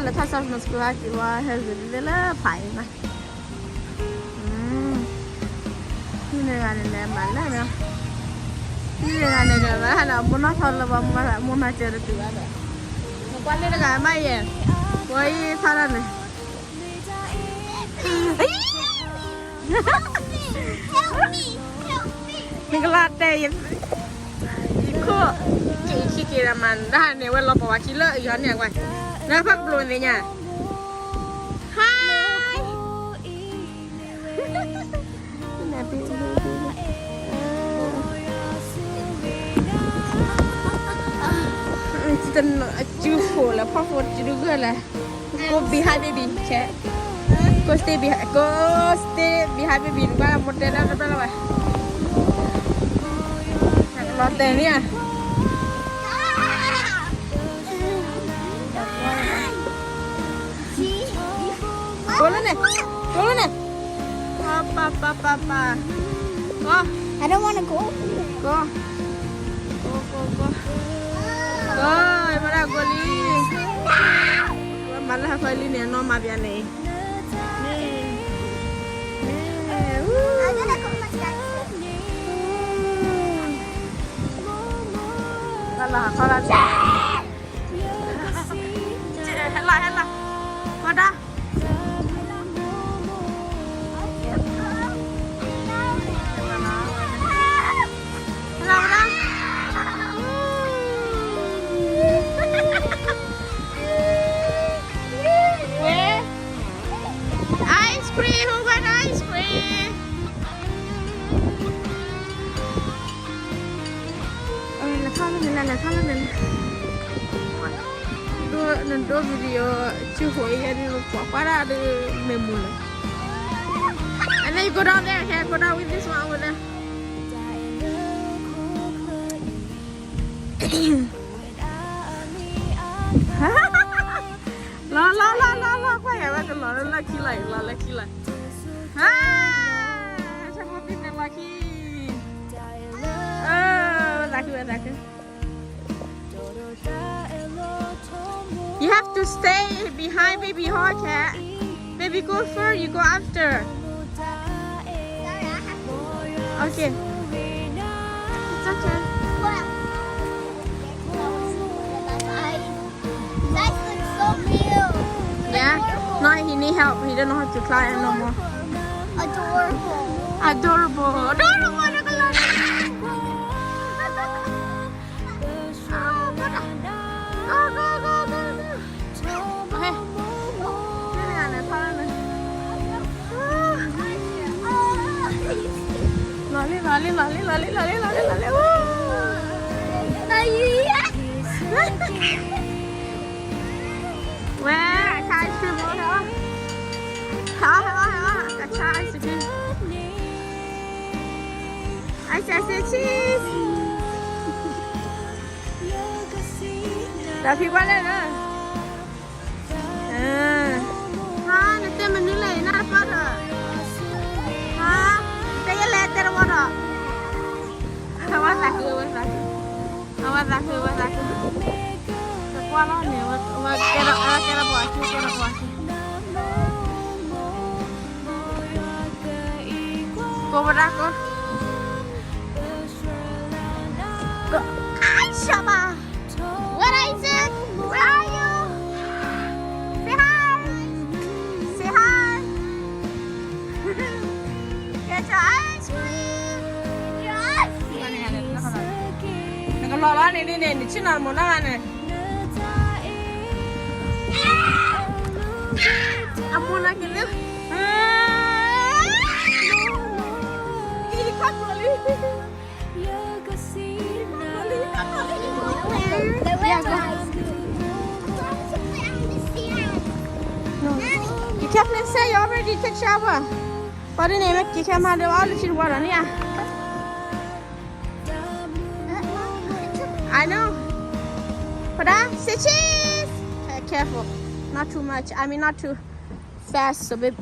လၢထီၣ် San Francisco က့ၤဝဲ ဟဲဂ့ၤလၢဖးအံၤမး, ဟံးန့ၢ်ဂၤန့ၣ်လဲၤမၤလၢာ်နီၤ, ဟံးန့ၢ်ဂၤန့ၣ်ဒီး ဝဲဟဲလီၤမိၢ်နီၢ်ထီလၢပှၤမိၢ်နီၢ်စၢၤတတုၤဘၣ်ဒီး, နကွၢ်လၢတဂၤမးယဲၢ်, ဝဲအံၤထီၣ်ဒၣ်န့ၣ် နကလီၤတဲာ်ယခိၣ်, က့ၤခံက့ၤဒီးမၤဒၣ်န့ၣ် ဝဲလီၤပှီၤဝဲခံလၢယွၤန့ၣ်အကွၢ်, လၢဖးကပျိၤသ့ၣ်ညါ, Hi. ကၠူဖိလၢဖီၣ်ဖိကၠူဒုဂၢၢ်လဲၣ်, go behind baby, check, go stay behind, go stay behind baby, နကွၢ်မိၢ်တဲဒၣ်တဘျီလၢၤဘၣ်, လီၤတဲာ်န့ၣ်ဧါ, ကိးလၢန့ၣ်, ကိးလၢန့ၣ်, ပၢ်ပၢ်ပၢ်ပၢ်ပၢ်, ကိး, I don't wanna go. ကိး, ကိး ကိး ကိး, ကိး, ဝဲဒၣ်ကိးလံ, ဝဲမၤလၢဟးခီလံန့ၣ် အနီၢ်မၤပျါန့ၣ်, မ့ၢ်, မ့ၢ်, ဝူ, လၢလၢဟးခီလၢ, ဟဲလီၤ ဟဲလီၤ, ဝဲဒၣ် Where? Ice cream, who got ice cream? လဲၤထီၣ်လၢန့ၣ်လဲၣ်, လဲၤထီၣ်လၢန့ၣ်လဲၣ်, ဒိၣ် နဒိၣ် video ဆူဟိးအံၤယဲဒ် ပှၤကွၢ်ဒၣ်ဒီး မ့ၢ်မူလၢ, and then you go down there, okay, go down with this one over there. လီၤ လီၤ လီၤ လီၤ လီၤ ကွၢ်ယၤဝဲကလီၤလၢလီၢ်ခံလီၤအံၤ လီၤလၢခံလီၤ, ဟါ, ဆၣ်ဖိသံန့ၣ်လီၤခံ, အၢ, ဝဲသးခု ဝဲသးခု. You have to stay behind baby, okay? Baby go first, you go after. Okay. It's okay. Guys, look so cute. Yeah? Adorable. No, he need help. He don't know how to climb no more. Adorable. Adorable. Adorable. Adorable. Go, go, go, go, go. Okay. လီၤလံ လီၤလံ လီၤလံ လီၤလံ လီၤလံ လီၤလံ လီၤလံ woo. Where? Ice cream. Ice cream. Ice, ice, cheese. ဒီးဖံကွၢ်လဲၣ်လၢ ဟါ, နတဲမနုၤလဲၣ် နၢ်တပၢၢ်ဒီး, ဟါ, တဲယလဲၣ် တဲတဝီဒီး, အဝဲသးခု အဝဲသးခု, အဝဲသးခု အဝဲသးခု, တကွၢ်လီၤန့ၣ် အဝဲကဲထီၣ် အဝဲကဲထီၣ်ပှၤခံ ကဲထီၣ်ပှၤခံ, ကိးဝဲဒၣ်ကိး Go. Hi, Shabba. What is it? Where are you? Say hi. Say hi. Get your ice cream. Yes. နကလီၤလီၤန့ၣ်န့ၣ် နဆ့ၣ်နီၤမိၢ်နီၢ်ဂၤန့ၣ် အမိၢ်နီၢ်က့ၤလၢ ခီဖျိလံ ခီဖျိလံ ခီဖျိလံ You can't play, say you already take shower. ပှၤဒ်န့ၣ် မ့ၢ်က့ၤခဲမးဒီး အီၣ်လၢထံတဝီဒီးန့ၣ်ဧါ I know. Pada, say cheese. Ca- Careful. Not too much. I mean, not too fast. So, baby.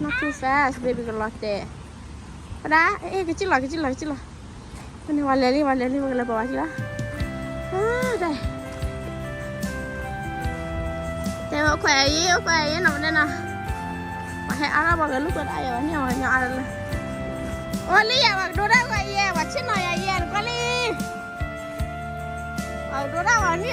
Not too fast, baby. ကလီၤတဲာ် Pada, eh, ကစံၣ်လီၤ ကစံၣ်လီၤ ကစံၣ်လီၤ န့ၣ် ဝဲလဲၤလံ ဝဲလဲၤလံ ဝဲကလဲၤပှၤဝဲကံလီၤ တၢ် တဲဝဲအိၣ်ခွဲးယံၤ အိၣ်ခွဲးယံၤနီၤ မ့ၢ်တဲနီၤ, ပှၤဟဲအါထီၣ်ပှၤဂဲၤလိာ်ကွဲဒၣ်ယဲ ပှၤန့ၢ်အီၤညီအါလၢ, အိၣ်လံယဲ ပှၤကဒိတၢ်ဂီၤယဲ ပှၤဆ့ၣ်နီၤယၤယဲ နကွၢ်လံ, ပှၤကဒိတၢ်ဂီၤန့ၣ်,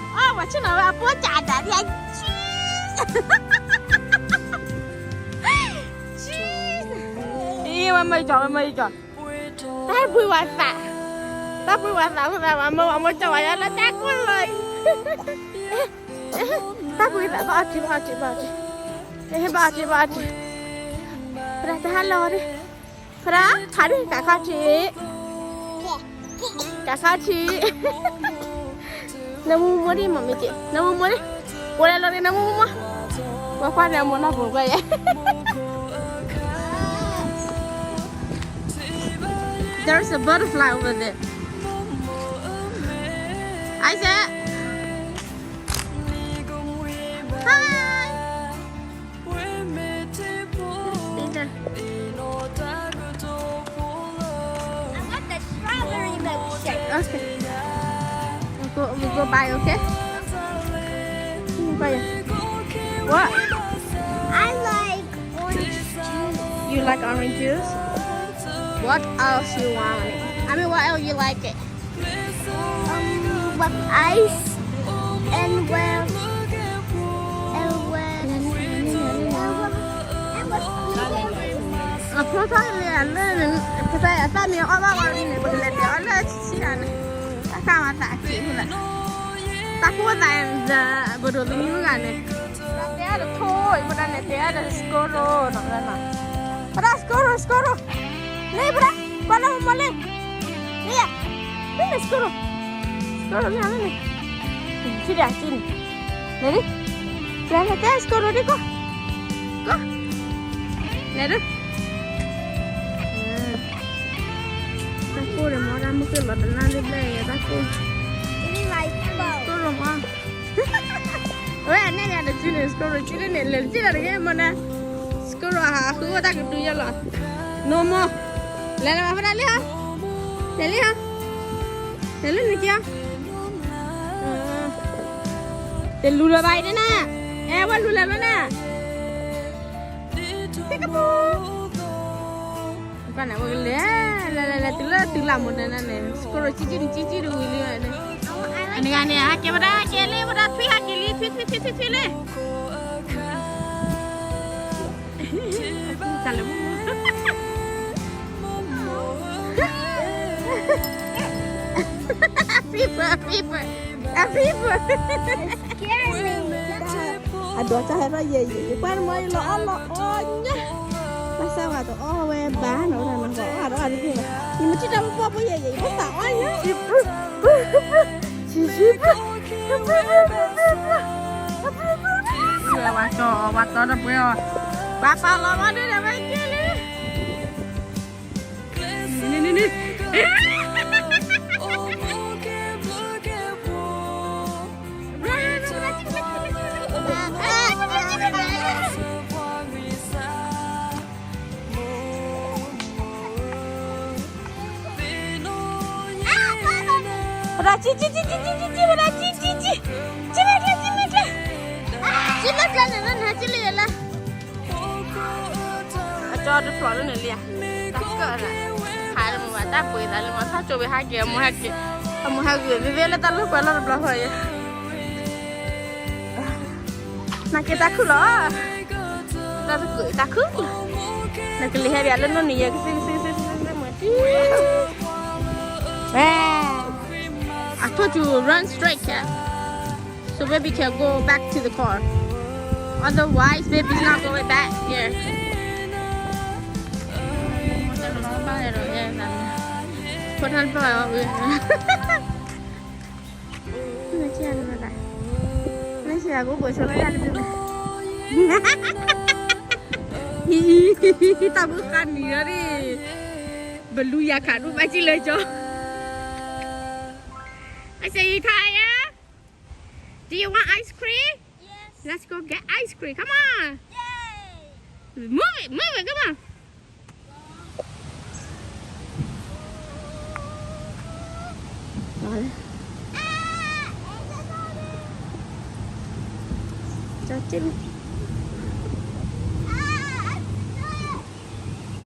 အၢ ပှၤဆ့ၣ်နီၤဝဲအပိၢ်ကးဒၣ်ဒ်အံၤ, အံၤ ဝဲမ့ၢ်ကီၤ ဝဲမ့ၢ်ကီၤ တၢ်ပှံၤဝဲသး, တၢ်ပှံၤဝဲသး ဝဲသး ဝဲမိၢ် ဝဲမိၢ်ကၠီဝဲယါလၢတၢ်ကိၢ်လီၤအံၤ, တၢ်ပှံၤသး ဘၣ်အီၣ်ထံ ဘၣ်အီၣ်ထံ ဘၣ်အီၣ်ထံ, ဘၣ်အီၣ်ထံ ဘၣ်အီၣ်ထံ, ဖဒၣ်တဟါလီၤဒံး, ဖဒၣ် ဖးဒံး ကးခီၣ်ထံး, ကးခီၣ်ထံး နမူမူဒံး မ့ၢ်မ့ၢ်က့ နမူမူဒံး, ကိးလဲၤလီၤန့ၣ် နမူမူမူ, ပှၤကွၢ်န့ၣ် အမိၢ်နီၢ်ပူၤကွၢ်ယဲ, There's a butterfly over there. Isaac. Hi. Stay there. I want the strawberry milkshake. Okay. We go, we go buy, okay? Buy. What? I like orange juice. You like orange juice? What else you want? I mean, what else you like it? Um, with ice and with, and with, and with အဖိသၣ်လၢ အဖိသၣ်အသၣ်မ့ၢ်အီၣ်ဘၣ် ဝါဒ်န့ၣ် ပကလဲၤတဲအီၤလၢဆံးဆံးဂၤန့ၣ်, တၢ်ကမၤသးအက့ၢ်လၢ တၢ်ကိၢ်သး ပဒိးသမုၢ်ဂၤန့ၣ်, တဲအါတထိၣ် အံၤဖိဒၣ်န့ၣ် တဲအါဒီးစကိရိၤနီၤ, ဖဒၣ်စကိရိၤ စကိရိၤ, လၢဖဒၣ် ပှၤလၢမမီၤလၢ လၢယၤ, လၢန့ၣ်စကိရိၤ, စကိရိၤလၢန့ၣ်, ထံၣ်ဒၣ်က့ၢ်န့ၣ်, လဲၤဒ်, လဲၤလဲၤတဲစကိရိၤဒ်ကိး, ကိး, လဲၤဒ်, တၢ်ကိၢ်ဒီးမ့ၢ်ဒၣ်မုၢ်က့ၢ်လီၤတနၢ်လၢဘျဲၣ်ယဲ တၢ်ကိၢ်, စကိရိၤမ့ၢ် အဝဲအနဲၣ်န့ၣ် တစုန့ၣ် စကိရိၤစုန့ၣ် လဲၤတက့ၢ်လီၤတဂ့ၤမ့ၢ်နၤ, စကိရိၤဟးဃုအိၣ်တၢ်ကဒုယဲလီၤ, နိမိၢ်, လဲၤလီၤဖဒၣ်လံဟီ, လဲၤလံဟီ, လဲၤလၢနက့ၢ်, တလူၤလၢၤဘၣ်အံၤန့ၣ်နၤ, အဲ ဝဲလူၤလၢၤလီၤနၤ, တကပူၤ ကန့ၣ် ဝဲကလဲၤ လဲၤလဲၤလဲၤ တုၤလၢတုၤလၢမူဒါနၤန့ၣ် စကိရိၤကံကံန့ၣ် ကံကံတဝံၤလံန့ၣ်, အန့ၣ်ဂၤန့ၣ် ဟဲက့ၤဝဲဒၣ် ဟဲက့ၤလံ ဝဲဒၣ်ထွံၣ် ဟဲက့ၤလံ ထွံၣ် ထွံၣ် ထွံၣ် ထွံၣ် လံ တၢ်လၢမူ people people people people အဒိးတၢ်ဟဲထီၣ်ယဲၢ်ယဲၢ် ယကွၢ်တမီၤယလီၤအီၣ်လီၤအီၣ်ညါ, ဘၣ်ဆၣ်ဝဲတအီၣ်ဝဲဘၣ်နီၤ ဝဲဒၣ်နီၤ အီၣ်အီၣ်တဘၣ်တသ့ဘၣ်, ယမ့ၢ်ထံၣ်တၢ်ပီၢ်ပီၢ်ဖိယဲၢ်ယဲၢ် ယဘၣ်သးအီၣ်ညါ, ဝဲဝဲတီ ဝဲတီတပှဲၤအီၤ, ပှၤပာ်လီၤမီၤဒုးဒီးဝဲက့ၤလံ န့ၣ်န့ၣ်န့ၣ် ဝဲဒၣ်ကံကံကံကံကံကံ ဝဲဒၣ်ကံကံကံကံ ကံမဲာ်ကျဲ ကံမဲာ်ကျဲ ကံမဲာ်ကျဲန့ၣ် နဟဲကံလံလၢ အကၠီတဖျိးလၢန့ၣ်လံဧါ, တၢ်ကၢၣ်နၤ, ဟးလၢမုၢ်ဘၣ်တၢ်ပှ့ၤသးလၢမၤသၣ်ကၠိဝဲဟးက့ၤ အမိၢ်ဟဲက့ၤ, အမိၢ်ဟဲဂုာ်သ့သ့လၢတၢ်လိၣ်ကွဲလီၢ်တဘျီဃီယဲ, နာ်က့တၢ်ခုၣ်လီၤ, တၢ်တကုာ်တၢ်ခုၣ်, နကလံၤဟဲဒံးလၢနီၢ်နံၤယဲကသ့ကသ့ကသ့ကသ့မုၢ်တံၢ်, I told you run straight, cat. So baby can go back to the car. Otherwise, baby's not going back here. ဖိထၢၣ်ပၢၢ်အီၤဝဲ, မ့ၢ်ဆရာကအိၣ်ဘိးဆိလၢယၤတမ့ၢ်ဘၣ်, တၢ်ဘုခါနံၤလီၤန့ၣ်, ဘလူယၤခးဒိၣ်ဘၣ်ကံလၢကၠီ I say you tired? Do you want ice cream? Yes. Let's go get ice cream. Come on. Yay. Move it, move it, come on. ကၠီစ့ၣ်